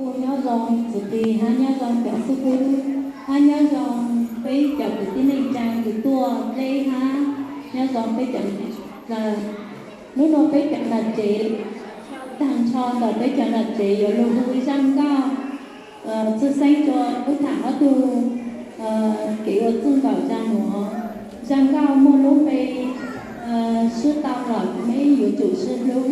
Kuj nyob zoo txiv plig hab nyob zoo cov xib fwb hab nyob zoo peb cov kwv tij neej tsaa kws tuaj dleb hab nyob zoo peb cov, hnub no peb cov nom tsev, taag nrho ntawm peb cov nom tsev yuav lug hu zaj nkauj txhwj xeeb rua lub thaam ob tug kev ua txij nkawm zag nuav. Zaj nkauj muaj lub npe sib tau los meb yuav tsum sib hlub.